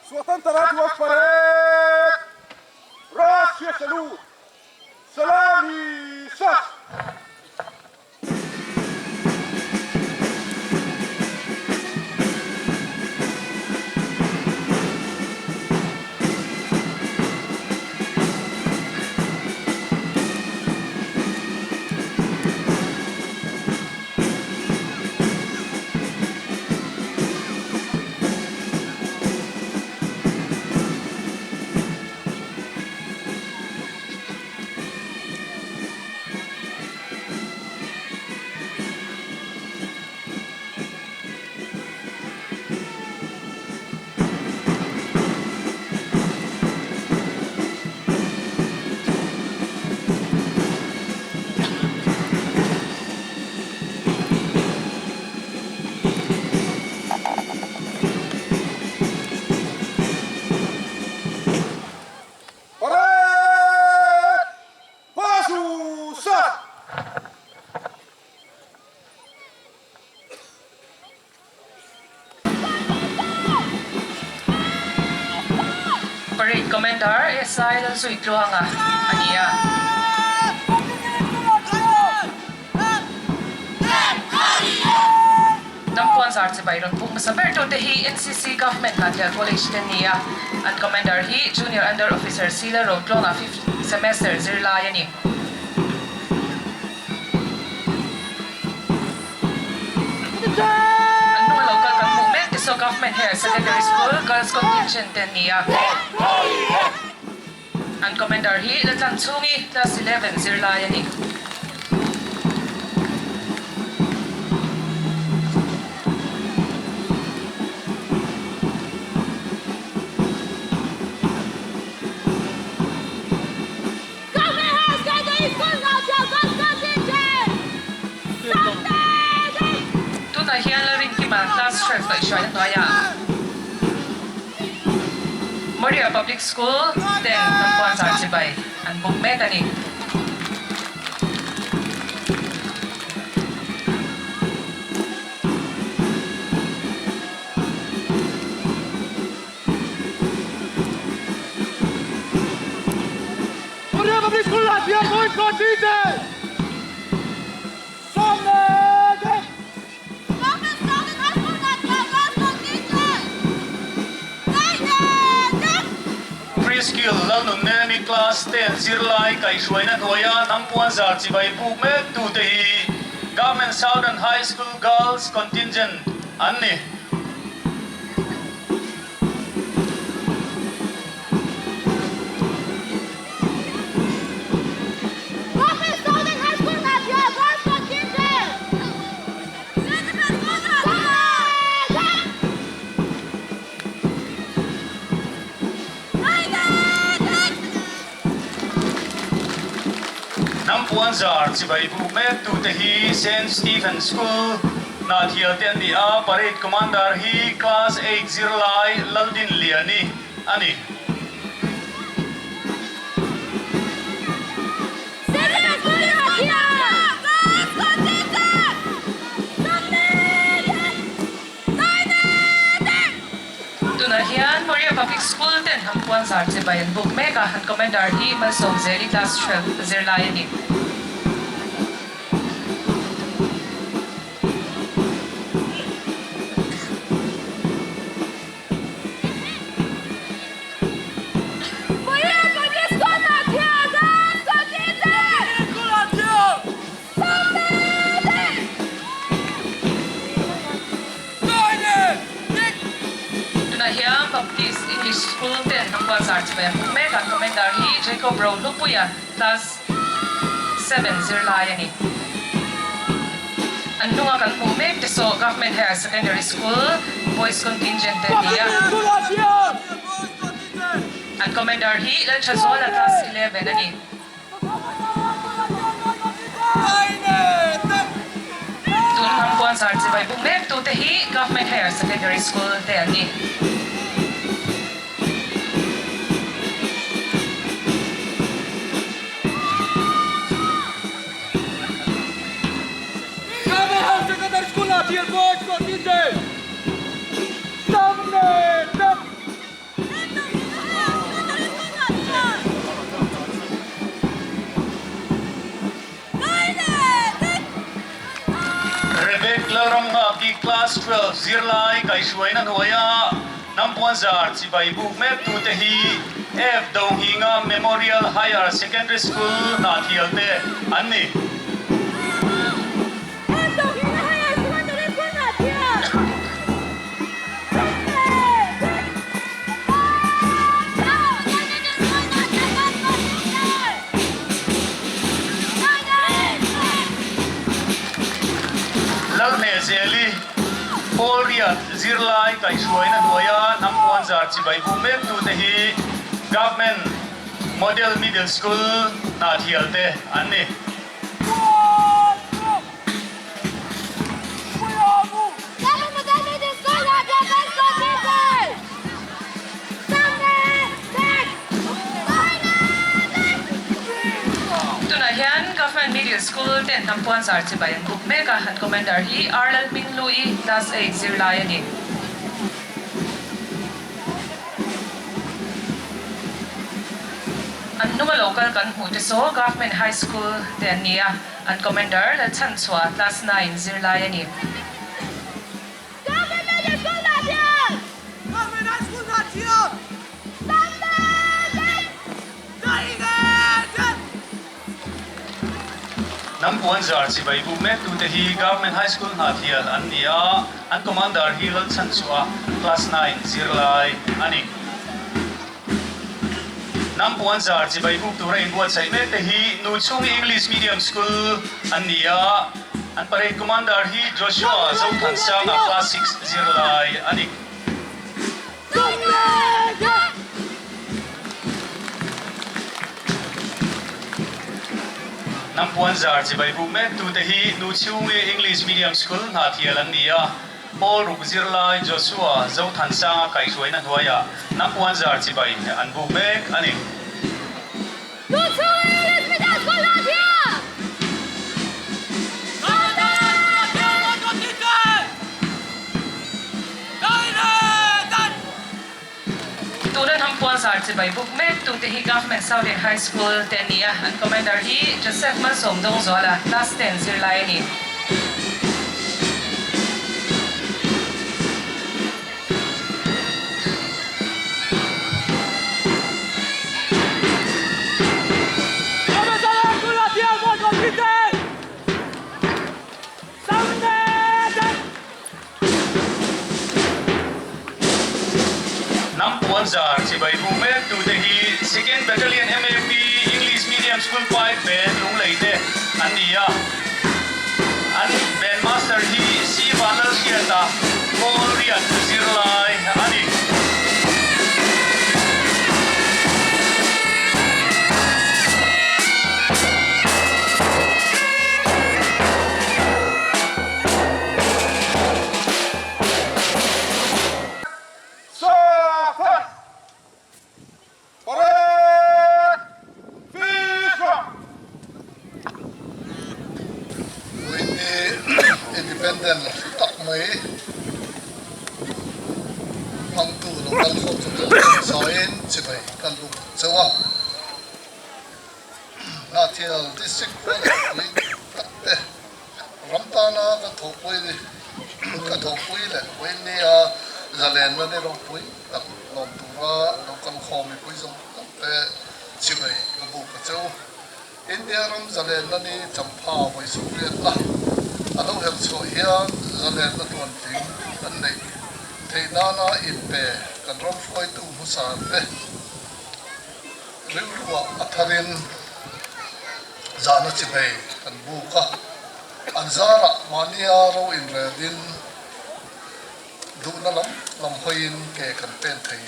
Swatantra Diwas Parade! Rashtriya Salute! Salami Sat! Parade! Bazu Sat! Parade Commander SI Lalzuitluanga a ni a. Hnam puanzar chibai rawn puk hmasa ber tute hi NCC Government Hnahthial College te ni a, an Commander hi Junior Under Officer Sila Rotluanga fifth semester zirlai a ni. An hnunga lo kal kan hmuh mek te saw Government Higher Secondary School Girls Contingent te an ni a. An Commander hi Latlan chhungi Class 11 zirlai a ni. Tunah hian Lalrinkima. Lalfamkima, Class 12 kaihhruaina hnuaiah Moria Public School ten hnampuan zar chibai an buk mek a ni. Moria Public School ah hian Boys Contingent 11. Preskill Lalnunnemi Class 10 zirlai kaihhruaina hnuaia hnampuan zar chibai buk mek tute hi Government Southern High School Girls Contingent an ni. Hnampuan zar chibai buk mek tute hi Saint Stephen School Hnahthial te an ni a, Parade Commander hi Class Eight zirlai Laldinliani a ni. Tunah hian Moria Public School ten Hampuan zar chibai an buk mek a, an Commander hi Malsawmzeli Class 12 zirlai a ni. Tunah hian Baptist English School ten hnampuan zar chibai a hmu mek a, Commander hi Jacob Rohlupuia class 7 zirlai a ni. An hnunga kan hmuh mek te saw Government Higher Secondary School Boys Contingent te a ni a. An Commander hi Lalthazuala Class 11 a ni. Tun hnampuan zar chibai buk mek tute hi Government Higher Secondary School te an ni. Rebek Lalramnghaki Class 12 zirlai kaihhruaina hnuaia hnampuan zar chibai buk mek tute hi F Dohinga Memorial Higher Secondary School Hnahthial te an ni. Lalhmehzeli, Paul Riat zirlai kaihhruaina hnuaia hnampuan zar chibai bu mektute hi Government Model Middle School Hnahthialte an ni. Tunah hian Government Middle School ten hnampuan zar chibai an buk mek a, an Commander hi R Lalhminghlui, Class Eight zirlai a ni. An hnunga lo kal kan hmuh te saw Government High School te an ni a, an Commander Lalchhanchhuah Class Nine zirlai a ni. Hnam puanzar chibai buk mektute hi Government High School Hnahthial an ni a, an Commander hi Lalchhanchhuah Class Nine zirlai a ni. Hnam puanzar chibai buk tura inbuatsaih mekte hi Nuchhungi English Medium School an ni a, an Parade Commander hi Joshua Zothansanga Class Six zirlai a ni. Hnampuan zar chibai buk mek tute hi Nuchhungi English Medium School Hnahthial an ni a. Pawl ruk zirlai Joshua Zothansanga kaihhruaina hnuaiah Hnampuanzar chibai an buk mek a ni. Tuna Hnampuanzar chibai buk mek tute hi Government Southern High School te a ni a, an Commander hi Joseph Malsawm Dawngzuala, Class ten zirlai a ni. Hnam puanzar chibai bu mek tute hi Second Battalion MAP English Medium School Pipe Band Lunglei te an ni a. An band master hi Si Vanlalhriata Paul Riat zirlai a ni. Sakhan! Parade! Fish-up! Puini Independent tak mai hmangtu lo kal khawm chu kan zaiin chibai kan buk chauh a. Hnahthial District khua leh pui tak te ram tana kan thawhpui ka thawhpui leh Puinia zalenna ni ropui tak lawm tura lo kal khawm mipui zawng zawng te chibai ka buk a chauh. India ram zalenna ni champha vawi sawmriatna a lo herh chhuah hian zalenna tluantling kan neih theih nana inpe kan ram hruaitu hmasa te rilruah a tharin zahna chihmei kan buk a, an zarah mahnia ro inrelin duhna lam lam hawiin ke kan pen thei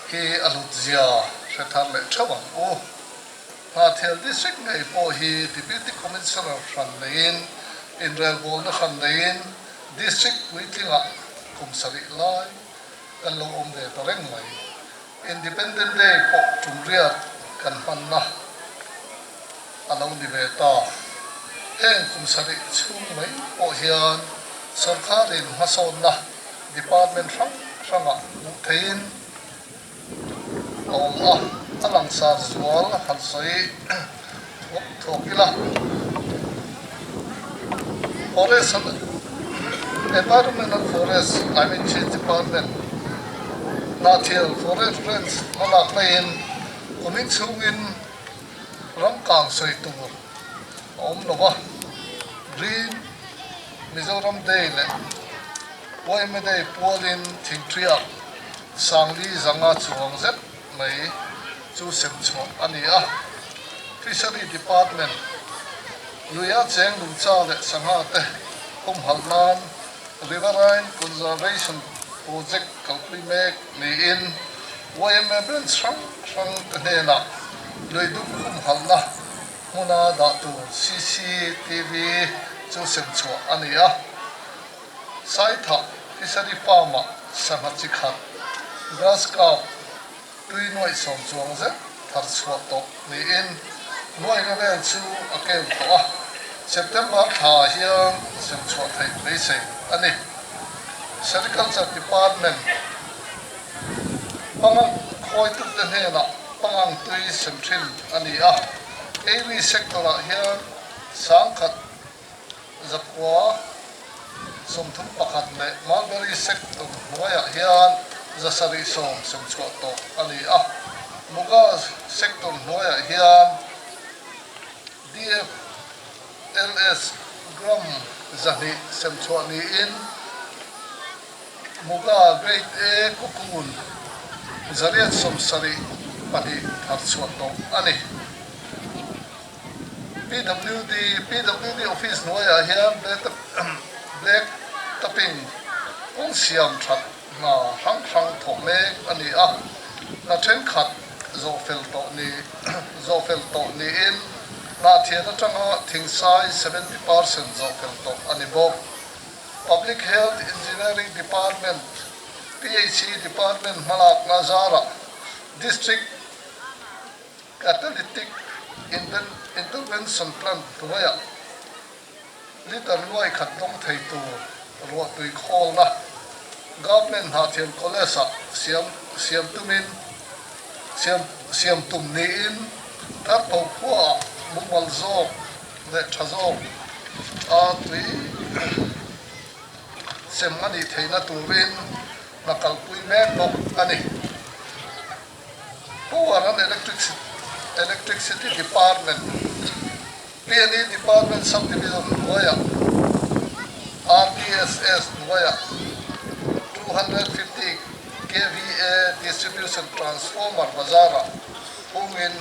hi a hlutzia hre thar leh theuh ang u. Hnahthial District ngei pawh hi Deputy Commissioner hran neiin, inrelbawlna hran neiin District puitlingah kum sarih lai kan lo awm ve ta reng mai. Independent Day pawh tum riat kan hmanna a lo ni ve ta. Heng kum sarih chhung mai pawh hian sawrkarin hmasawnna department hrang hrangah hmuh theihin, A awm a, a langsar zual han sawi thuak thuak ila. Forest and Environment and Forest Climate Change Department Hnahthial Forest Range hmalak laiin kumin chhungin ram kang sawi tur a awm lo va, Green Mizoram Day leh Yma Day pualin thingṭhiak Sangli zanga chuang zet mai chu sem chhuah a ni a. Fishery Department luia cheng nungcha leh sangha te humhalh nan Riverine Conservation Project kalpui mek niin yma branch hrang hrang te hnenah lui dum humhalhna hmuna dah tur CCTV chu sem chhuah a ni a. Saithah Fishery Farm-ah sangha chi khat, grass carp, tui nuaih sawm chuang zet thar chhuah tawh niin nuaihna vel chu a keu tawh a, September thla hian sem chhuah theih beisei a ni. Sericulture Department pangang khawitute hnenah pangang tui sem thin a ni a, Dairy sector-ah hian sangkhat Zakua 31 leh Mulberry sector hnuaiah hian 710 sem chhuah tawh a ni a. Muga sector hnuaiah hian DFLS gram 200 sem chhuah niin Muga Grade A cocoon 872 thar chhuah tawh a ni. PWD, PWD office hnuaiah hian black topping kawng siam that hna hrang hrang thawh mek a ni a, hna thenkhat zawhfel tawh ni zawhfel tawh niin hnahthian atanga thingsai 70% zawhfel tawh a ni bawk. Public Health Engineering Department, PHE Department, hmalakna zarah District Catalytic Intervention Plant hnuaiah litre nuai khat dawng thei tur ruahtui khawlna Government Hnahthial College-ah siam siam tumin siam siam tum niin Tarpho khuaah mumal zawk leh tha zawk a tui sem a nih theihna turin hna kalpui mek bawk a ni. Power and Electricity Department, PNE Department Sub-Division hnuaiah RDSS hnuaiah 250 kVA Distribution Transformer bazarah hungin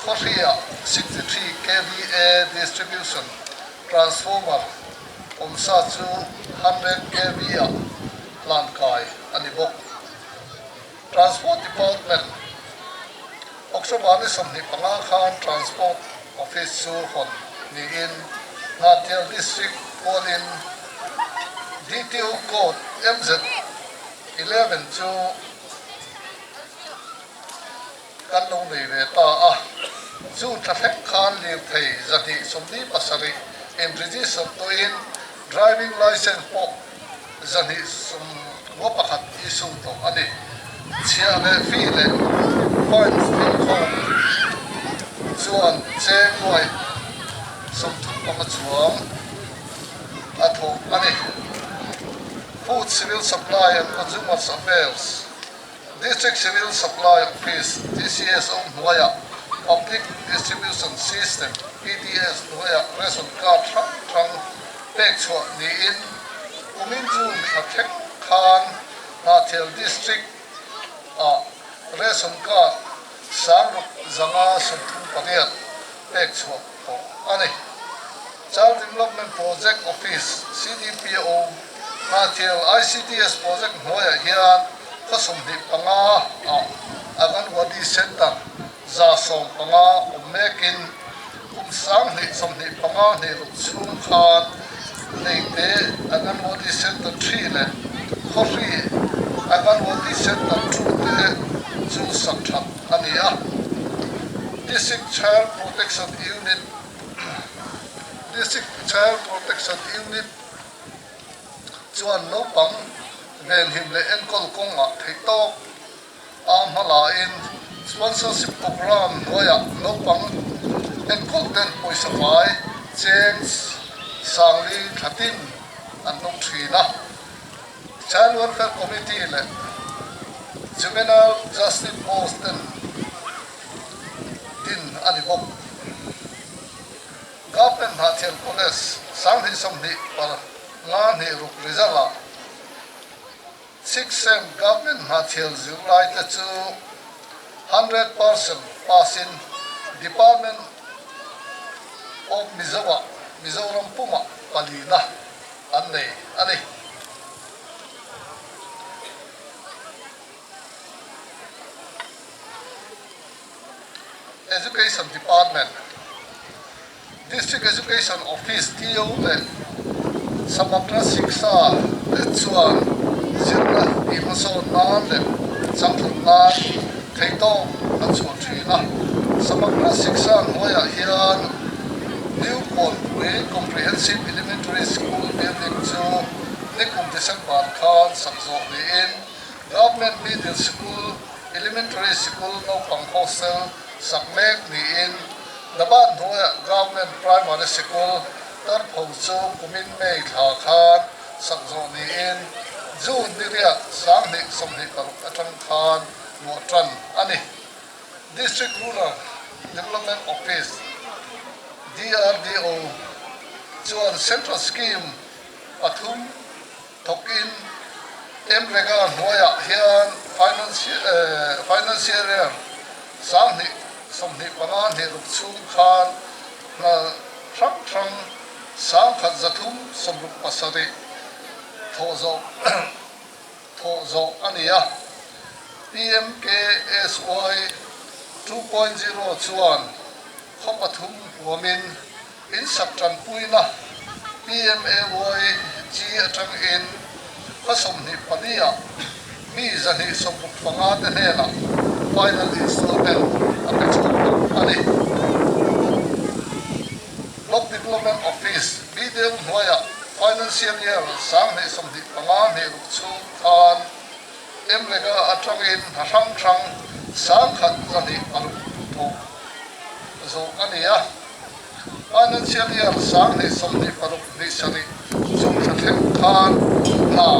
Khawhriah 63 kVA Distribution Transformer awmsa chu 100 kV-ah hlan kai a ni bawk. Transport Department, October ni 25 khan Transport Office chu hawn niin Hnahthial District pualin DTO Code MZ 11 chu kan lo nei ve ta a. June thla thleng khan lirthei 227 in register tawhin driving licence pawh 291 issue tawh a ni. Chhiah leh fee leh fines tling khawm chuan cheng nuaih 35 chuang a thawk a ni. Food Civil Supply and Consumers Affairs, District Civil Supply Office, DCSO, hnuaiah Public Distribution System, PDS, hnuaiah ration card hrang hrang pek chhuah niin kumin June thla thleng khan Hnahthial District ah ration card 6538 pek chhuah tawh a ni. Child Development Project Office, CDPO, Hnahthial ICDS Project hnuaiah hian khaw 25 ah Anganwadi Centre 115 awm mekin kum 2025 hnih ruk chhung khan Leite Anganwadi Centre 3 leh Khawhri Anganwadi Centre 2 te chu sak that a ni a. District Child Protection Unit District Child Protection Unit chuan naupang venhim leh enkawl kawngah theih tawk a hma lain sponsorship programme hnuaiah naupang enkawl ten pawisa fai cheng sangli thlatin an dawng thin a. Child Welfare Committee leh Juvenile Justice Board ten din a ni bawk. Government Hnahthial College 2025 26 result ah Sixth sem Government Hnahthial zirlaite chu 100% pass in Department of Mizo ah Mizoram pumah palina an nei a ni. Education Department, District Education Office, DO, leh Samagra Shiksha te chuan zirna tih hmasawn nan leh changtlun nan theihtawp an chhuah thin a. Samagra Shiksha hnuaiah hian New Kawnpui Comprehensive Elementary School building chu nikum December khan sak zawh niin Government Middle School, Elementary Sikul naupang hostel sak mek niin Daban hnuaiah Government Primary Sikul Tarpho chu kumin May thla khan sak zawh niin June ni riat 2026 atang khan luah tan a ni. District Rural Development Office, DRDO, chuan Central Scheme pathum thawkin MREGA hnuaiah hian Financial Year 2025 hnih ruk chhung khan hna hrang hrang 1367 thawh zawh thawh zawh a ni a. PMKSY 2.0 chuan khaw pathum huamin in sak tanpuina PMAY DG atangin khaw 24 ah mi 265 te hnenah final installment a pe chhuak tawh a ni. Block Development Office, BDO, hnuaiah financial year 2025 hnih ruk chhung khan MREGA atangin hna hrang hrang 1,206 thawk zawh a ni a. Financial year 2026 hnih sarih chung thla thleng khan hna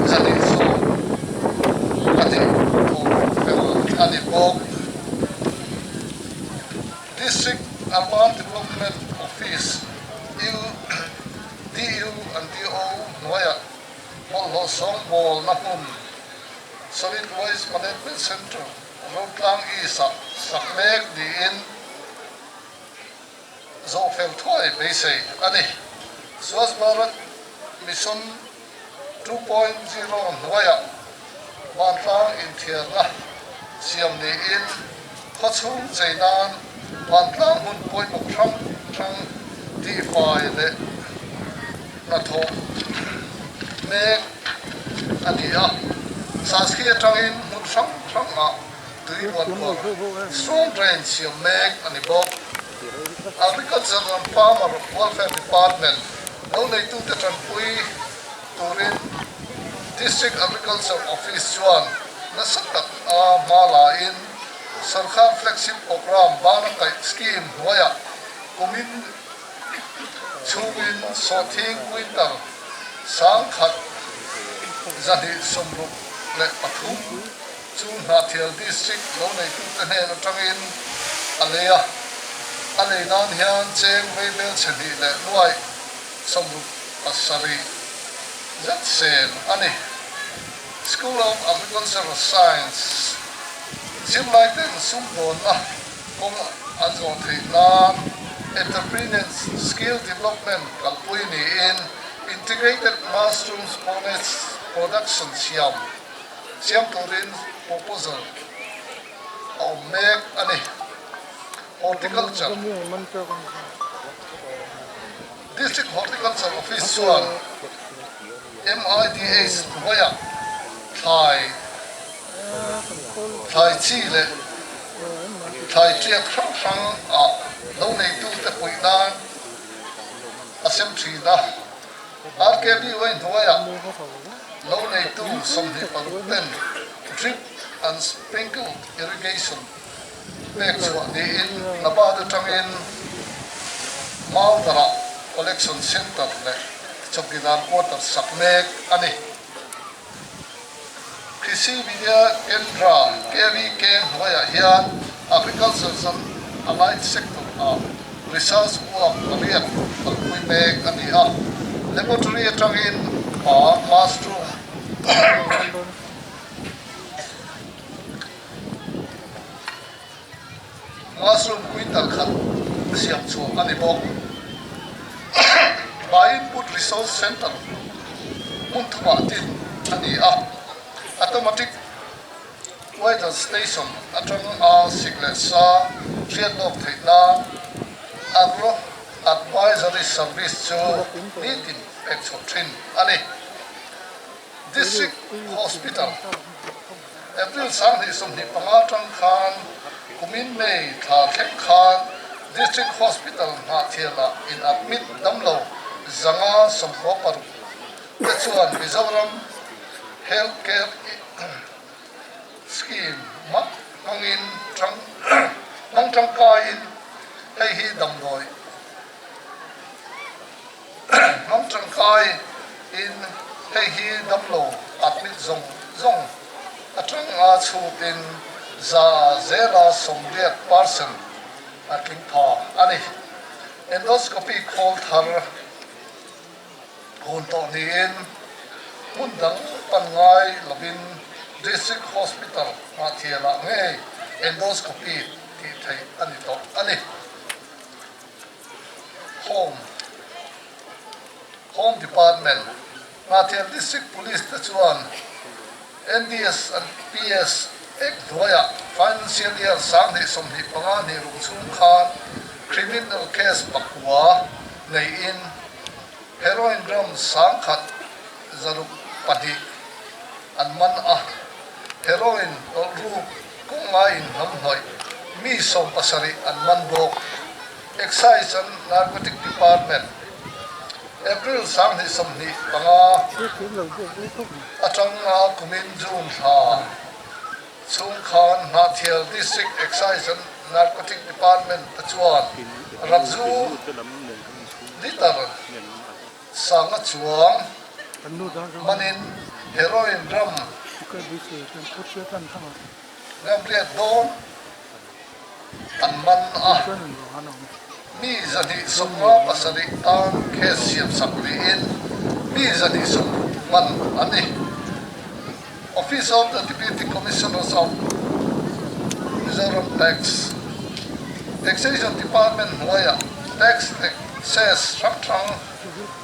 212 thawk fel a ni bawk. District Urban Development Office, U, DU and DO hnuaiah bawlhhlawh sawngbawlna hmun Solid Waste Management Centre Rotlang East-ah sak mek niin zawhfel thuai beisei a ni. Swachh Bharat Mission 2.0 hnuaiah vantlang inthiarna siam niin khawchhung chei nan vantlang hmun pawimawh hrang hrang tihfai leh hnathawh mek a ni a. Sasthi atangin hmun hrang hrangah tui luan kual storm drain siam mek a ni bawk. Agriculture and Farmer Welfare Department lo neitute tanpui turin District Agriculture Office chuan nasa tak a hma lain Sarkar Flagship Programme Bana Kaih Scheme hnuaiah kumin chhungin sawhthing quintal 1163 Chu Hnahthial District lo neitute hnen atangin a lei a, a lei nan hian cheng veibel chhe hnih leh nuaih 67 zet sen a ni. School of Agricultural Science zirlaiten sumdawnna kawng an zawh theih nan Entrepreneurs Skill Development kalpui niin Integrated Mushroom Production siam Siam turin proposal a awm mek a ni. Horticulture, District Horticulture Office chuan MIDH hnuaiah thlai thlai chi leh thlai tiak hrang hrang ah lo neitute puih nan a sem thin a. RKBY hnuaiah lo neitu 26 ten drip and sprinkle irrigation pek chhuah niin Nabad atangin Maudarah collection centre leh Chowkidar quarter sak mek a ni. Krishi Vidya Kendra, KVK, hnuaiah hian Agriculture and Allied Sector ah research work pariat kalpui mek a ni a. Laboratory atangin pa classroom classroom quintal khat siam chhuah a ni bawk. By Input Resource Centre hmun thumah tin a ni a, Automatic Weather Station atang a sik leh sa hriat lawk theih nan Agro Advisory Service chu nitin pek chhuah thin a ni. District Hospital, April 2025 atang khan kumin May thla thleng khan District Hospital Hnahthialah in admit damlo 596 te chuan Mizoram Health Care Scheme mak hmangin hmang tangkaiin hei hi damdawi Hmang tangkai in hei hi damlo admit zawng zawng atanga chhutin 80% a tling pha a ni. Endoscopy khawl thar hun tawh niin hmun dang pan ngai lovin District Hospital Hnahthialah ngei endoscopy tih theih a ni tawh a ni. Home Home Department, Hnahthial District Police te chuan NDS and PS Act hnuaiah Financial Year 2025 hnih ruk chhung khan Criminal Case pakua neiin Heroin gram 100. 62 an man a, heroin tawlh ruk kawnga inhnamhnawih mi 70 an man bawk. Excise and Narcotic Department, April 2025 atanga kumin June thla chhung khan Hnahthial District Excise and Narcotic Department te chuan Rakzu litre sanga chuang manin heroin ram ramriat dawn an man a, mi 257 tan case siamsak niin mi 160 man an ni. Office of the Deputy Commissioners of Mizoram Tax, Taxation Department hnuaiah tax leh cess hrang hrang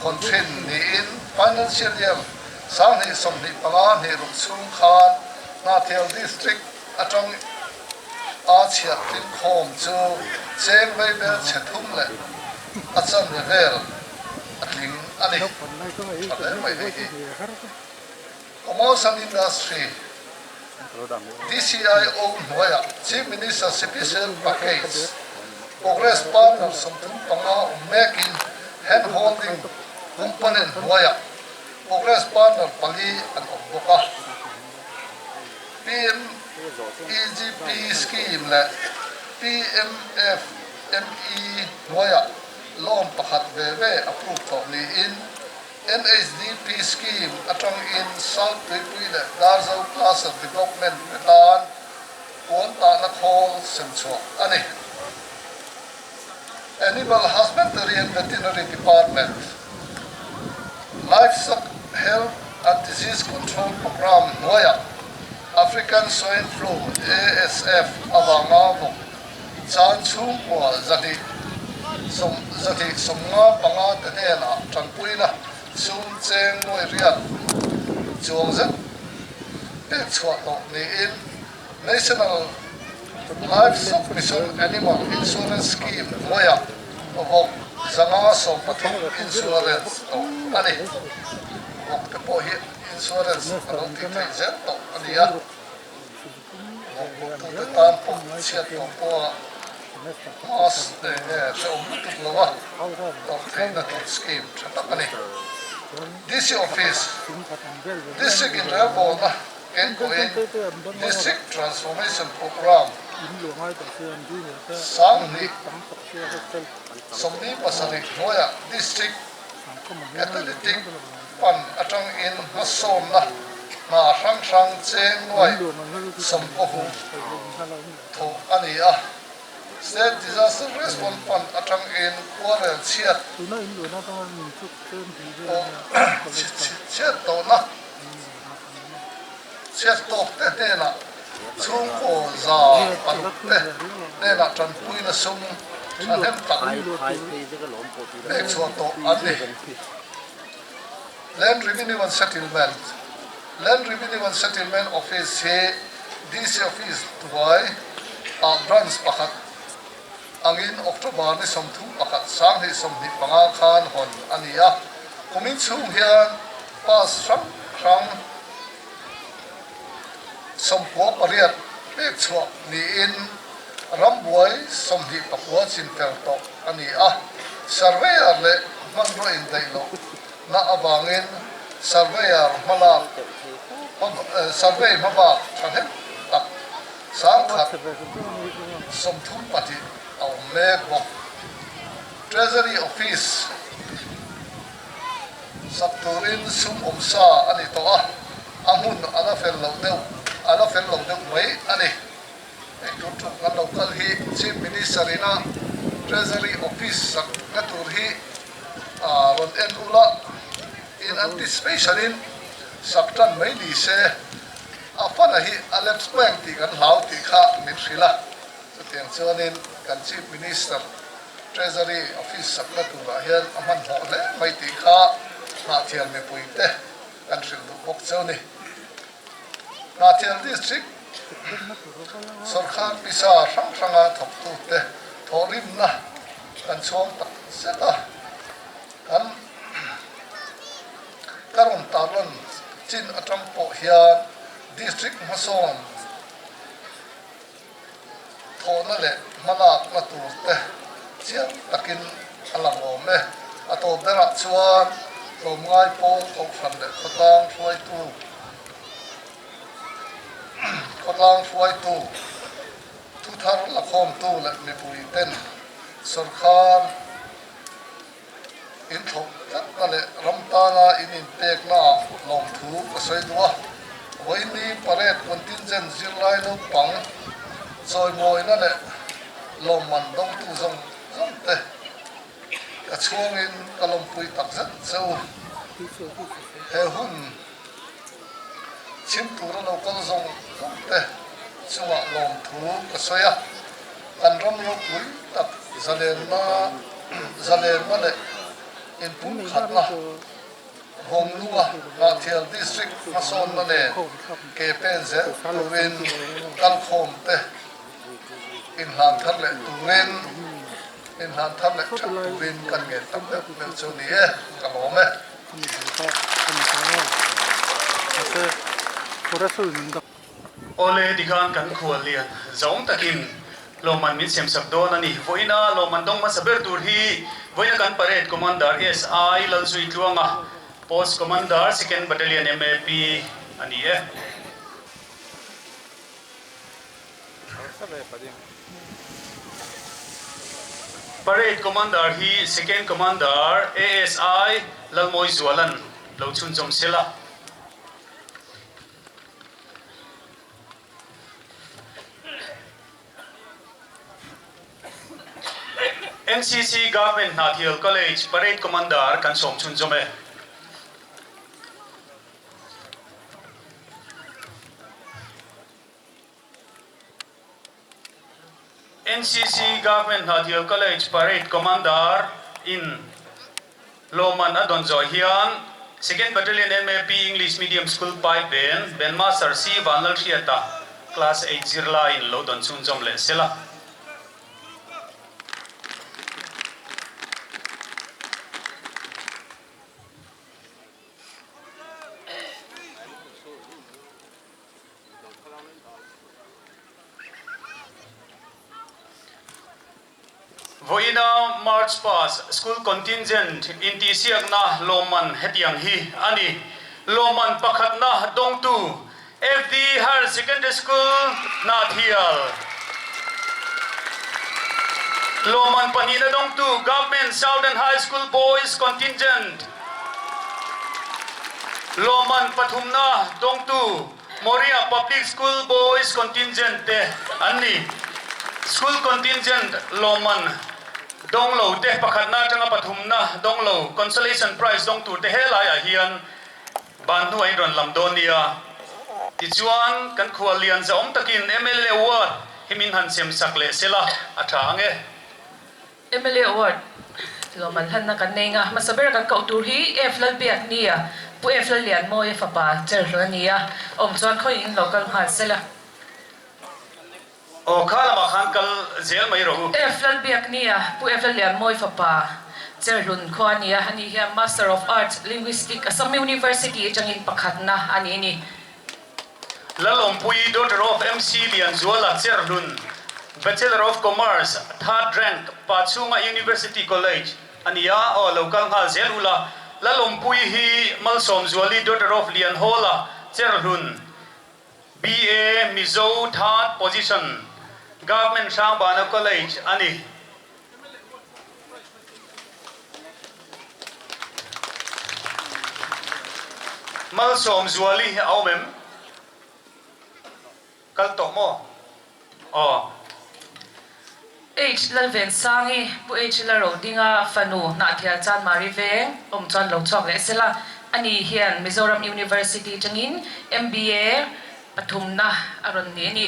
hawn thin niin Financial Year 2025 hnih ruk chhung khan Hnahthial District atang a chhiah tlinkhawm chu cheng vaibel chhe thum leh a chanve vel a tling a ni. Tha hle mai hei hi. Commerce and Industry, DCIO hnuaiah Chief Minister Special Package, Progress Partner 35 awm mekin Hand Holding Component hnuaiah Progress Partner pali an awm bawk a. PMEGP Scheme leh PMFME hnuaiah loan pakhat ve ve approve tawh niin NHDP Scheme atangin South Tuipui leh Darzo Cluster Development pe tan puan tahna khawl sem chhuah a ni. Animal Husbandry and Veterinary Department, Livestock Health and Disease Control Programme hnuaiah African Swine Flu, ASF, avanga vawk chan chhungkua 275 te hnenah tanpuina sum cheng nuai riat chuang zet pek chhuah tawh niin National Livestock Mission Animal Insurance Scheme hnuaiah vawk 513 insurance tawh a ni. Vawk te pawh hi insurance a lo tih theih zel tawh a ni a. Vawk vawktute tan pawh chhiat tawh pawha hma eng nge hrehawm lutuk lova tawrh theihna tur scheme tha tak a ni. DC Office, District inrelbawlna Kenkawhin District Transformation Programme 2027 hnuaiah District Catalytic Fund atangin hmasawnna hna hrang hrang cheng nuai sawmkaw thawh a ni a. State Disaster Response Fund atangin khuarel chhiat chhiat tawhna Chhiat tawk te hnenah chhungkaw 600 te hnenah tanpuina sum thahnem tak pek chhuah tawh an ni. Land Revenue and Settlement, Land Revenue and Settlement Office hi DC Office hnuai ah branch pakhat angin October ni 31 2025 khan hawn a ni a, kumin chhung hian pass hrang hrang 98 pek chhuah niin rambuai 29 chinfel tawh a ni a, surveyor leh hmanraw indaih loh na avangin surveyor hmalak survey hmabak thahnem tak 1032 a awm mek bawk. Treasury Office sak turin sum awm sa a ni tawh a, a hmun a la fel loh deuh a la fel lo deuh mai a ni. Hei tur tuk kan lo kal hi Chief Minister ina Treasury Office sak na tur hi rawn en ula in anticipation in sak tan mai ni se a fana hi a lep square tih kan hlau tih kha min hrilh a, chutiang chuanin kan Chief Minister Treasury Office sakna turah hian a hmanhmawh hle mai tih kha Hnahthial mipui te kan hrilh duh bawk cheu ni. Hnahthial District sawrkar pisa hrang hranga thawktute thawhrimna kan chhuang tak zet a, kan. Ka rawn tarlan chin atang pawh hian District hmasawn thawhna leh hmalakna tur te chiang takin a lang awm e. A tawp berah chuan tlawmngai pawl kohhran leh khawtlang hruaitu khawtlang hruaitu thuthar lakhawmtu leh mipui ten sawrkhar In thlawh tlatna leh ram tana in inpeknaah lawmthu ka sawi duh a. Vawiini parade contingent zirlai naupang chawimawina leh lawmman dawngtu zawng zawng te ka chhuangin ka lawmpui takzet che u. He hun chhim tura lo kal zawng zawng te chungah lawmthu ka sawi a. Kan ram ropui tak zalenna zalenna leh inpumkhatna Vawmlunga Hnahthial District hmasawnna nen ke pen zel turin kalkhawm te inhlan thar leh turin inhlan thar leh that turin kan ngen tak deuh deuh chu ni e, ka lawm e. Awle, tikhan kan khual lian zawng takin lawmman min siamsak dawn a ni. Vawiina lawmman dawng hmasa ber tur hi vawiina kan Parade Commander SI Lalzui Tluanga, Post Commander Second Battalion MAP a ni e. Parade Commander hi Second Commander ASI Lalmawi Zualan lo chhunzawm sela. NCC Government Hnahthial College Parade Commander kan sawm chhunzawm e. NCC Government Hnahthial College Parade Commander in lawmman a dawn zawh hian Second Battalion MAP English Medium School Pai Ben, Ben Master C Vanlalhriata Class Eight zirlaiin lo dawn chhunzawm leh sela. Vawiina March Past School Contingent intihsiakna lawmman hetiang hi a ni. Lawmman pakhatna dawngtu FD Higher Secondary School Hnahthial. Lawmman pahnihna dawngtu Government Southern High School Boys Contingent. Lawmman pathumna dawngtu Moria Public School Boys Contingent te an ni. School Contingent lawmman dawng lo te pakhatna atanga pathumna dawng lo Consolation Prize dawng tur te helaiah hian ban hnuaiin rawn lam dawn nia. Tichuan kan khuallian zahawm takin mla Award hi min han sem sak leh sela a tha ang e. Mla Award lawmman hlanna kan nei nga, hmasa ber kan koh tur hi F Lalbiak nia, Pu F Lallianmawia fapa Cherhlun a ni a, awm chuan khawiin lo kal nghal sela. Aw kha lamah khan kal zel mai rawh u. F Lalbiak nia, Pu F Lallianmawia fapa Cherhlun khua a ni a, ani hian Master of Arts, Linguistic, Assam University atangin pakhatna a ni ni. Lalawmpui, daughter of MC Lianzuala, Cherhlun, Bachelor of Commerce, Third Rank, Pachhunga University College a ni a, aw lo kal nghal zel ula. Lalawmpui hi Malsawmzuali, daughter of Lianhawla, Cherhlun, BA, Mizo, Third Position, Government Hrangbana College a ni. Malsawmzuali hi a awm em? Kal tawh maw? Aw. H Lalvensangi, Pu H Larodinga fanu Hnahthial Chanmari veng awm chuan lo chhuak leh sela, ani hian Mizoram University tangin MBA pathumna a rawn ni a ni.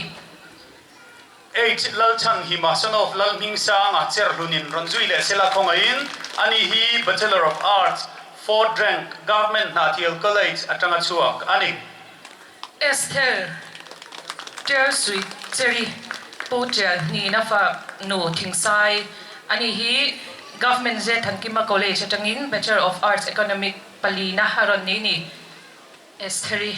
H Lalchhanhima son of Lalhmingsanga Cherhlunin rawn zui leh sela khawngaihin ani hi Bachelor of Arts, Fourth Rank, Government Hnahthial College atanga chhuak a ni. Esther Ṭersui Cheri Pu Ṭial Hnina fa nu Thingsai ani hi Government Zethankima College atangin Bachelor of Arts, Economic. Palina a rawn ni ni. Estheri.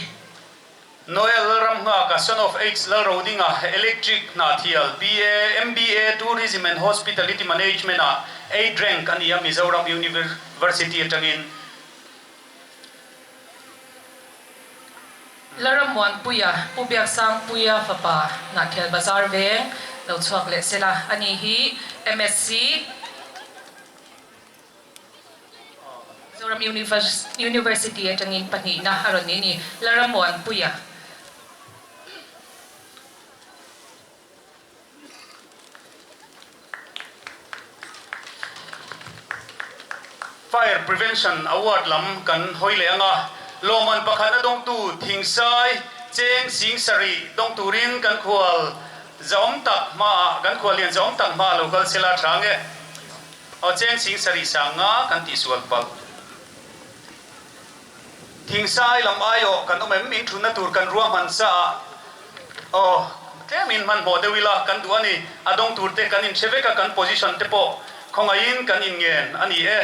Noel Lalramnghaka, son of H Lalrodinga, Electric Hnahthial, BA, MBA, Tourism and Hospitality Management ah eight rank a ni a, Mizoram University atangin. Lalrammuanpuia, Pu Biaksangpuia fapa Hnahthial Bazar veng lo chhuak leh sela a ni hi MSc. Mizoram University atangin pahnihna a rawn ni a ni, Lalrammuanpuia. Fire Prevention Award lam kan hawi leh ang a, lawmman pakhatna dawngtu Thingsai Cheng Sing Sarih dawng turin kan khual zahawm tak hmaah kan khual lian zahawm tak hmaah lo kal sela tha ang e. Aw Cheng Sing Sarih sang nga kan tihsual palh. Thingsai lam aiawh kan awm em? In thunna tur kan ruahman sa a, aw, tlemin hmanhmawh deuh ila kan duh a ni. A dawng tur te kan inhre vek a, kan position te pawh khawngaihin kan inngen a ni e.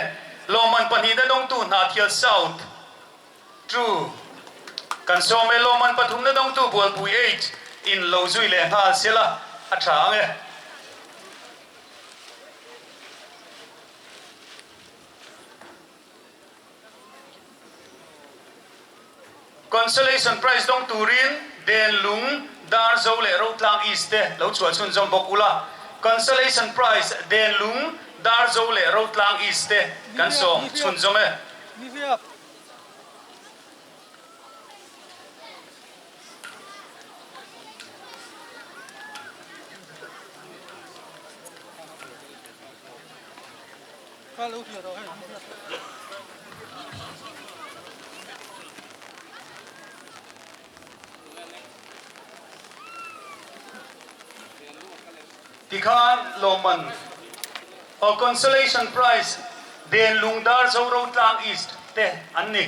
Lawmman pahnihna dawngtu Hnahthial South True kan sawm e. Lawmman pathumna dawngtu Bualpui Eight in lo zui leh nghal sela a tha ang e. Consolation Prize dawng turin Den Lung, Dar Zo leh Rotlang East te lo chhuah chhunzawm bawk ula. Consolation Prize Den Lung, Dar Zo leh Rotlang East te kan sawm chhunzawm e. Tikhan lawmman or consolation prize Den Lungdar Zorotlang East te an ni.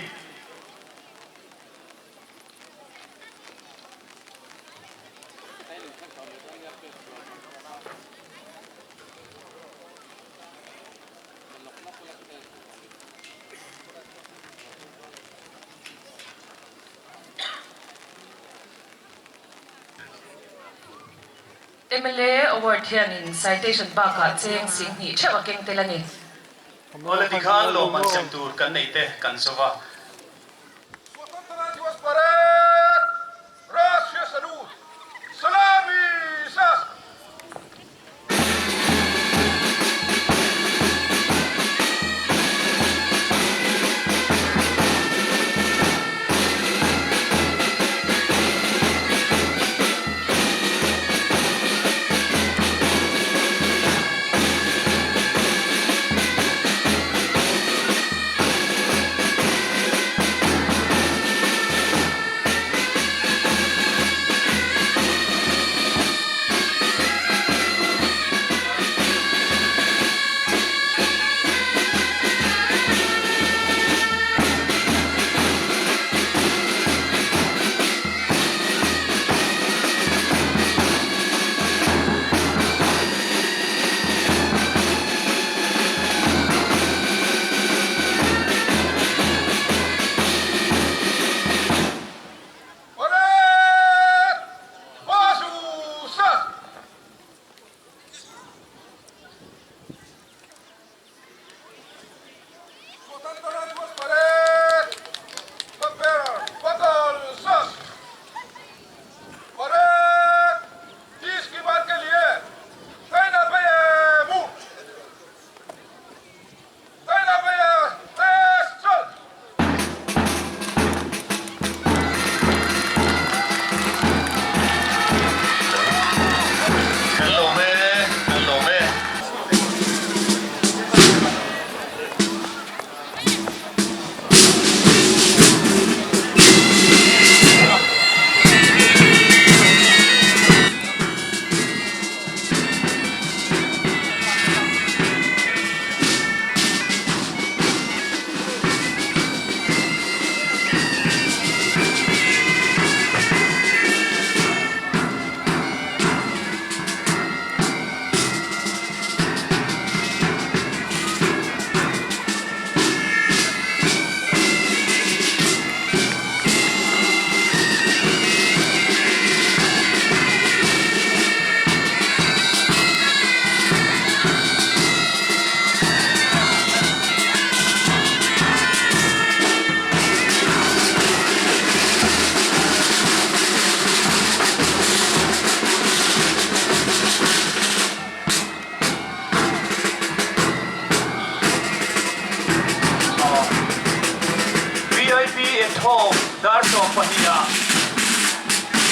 Mla Award hianin citation bakah cheng singhnih theuh a keng tel a ni. Awle tikhan lawmman sem tur kan neih te kan zo va. Swatantra Diwas Parade! Rashtriya Salute! Salami Sas!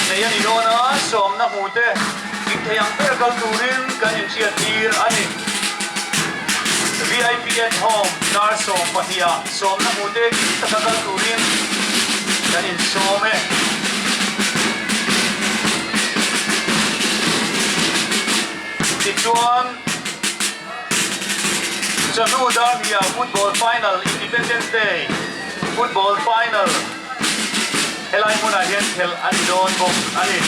Neih a ni dawn a, sawmna hmute in thei ang ber kal turin kan inhriattir a ni. VIP at Home dar 12 ah sawmna hmute kim taka kal turin kan insawm e. Tichuan, chawhnu dar hnih ah Football Final Independence Day Football Final, Helai hmunah hian khelh a ni dawn bawk a ni.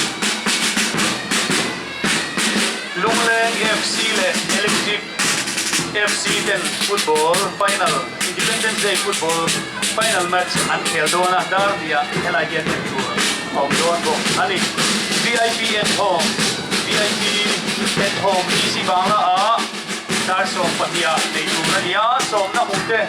Lungleng FC leh Electric FC ten football final, Independence Day football final match an khel dawn a, dar hnih-ah helai hian en tur a awm dawn bawk a ni. VIP at home, VIP at home DC Bangla ah dar 12 ah nei tur a ni a, sawmna hmuh te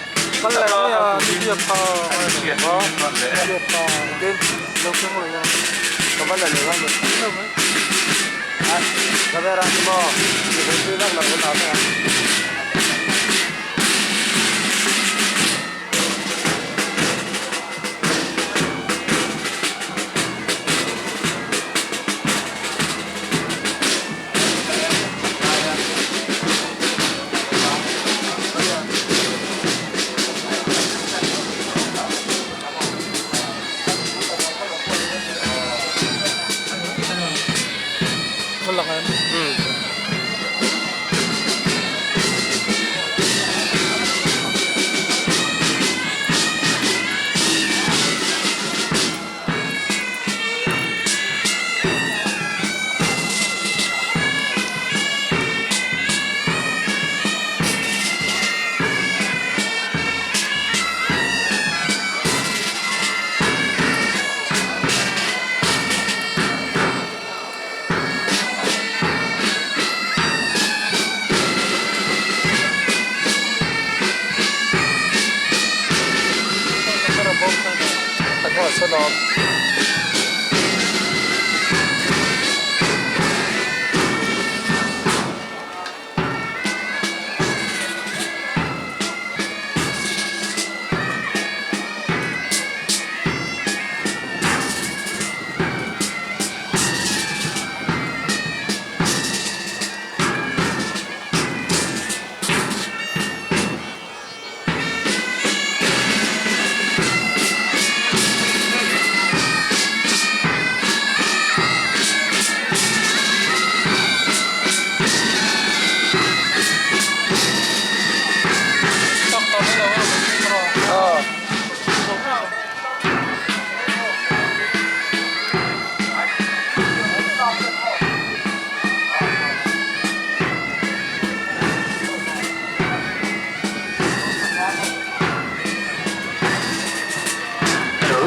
Hello.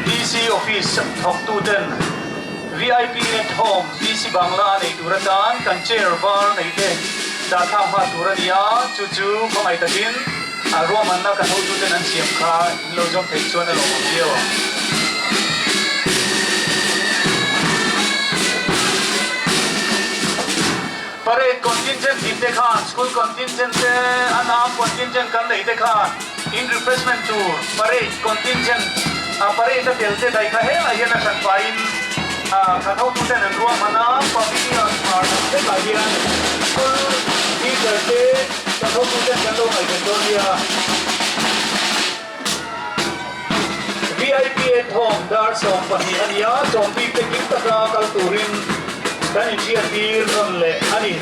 DC Office thawktuten VIP at Home DC Bangla a nei tur atan kan chair var nei te dah thlak hma tur a ni a, chu chu khawngaih takin a ruahmanna kan hotuten an siam kha in lo zawm theih chuan a lawmawm viau ang. Parade contingent tih te khan school contingent te a nam contingent kan neih te khan in refreshment tur parade contingent a parade a tel te daih kha helai hian a hran pahin kan hotu ten an ruahman a, pavilion hmar lam vekah hian school teacher te kan hotu ten kan lo ngaihven dawn nia. VIP at home dar 12 a ni a, sawm bik te kim taka kal turin kan inhriattir rawn leh a ni.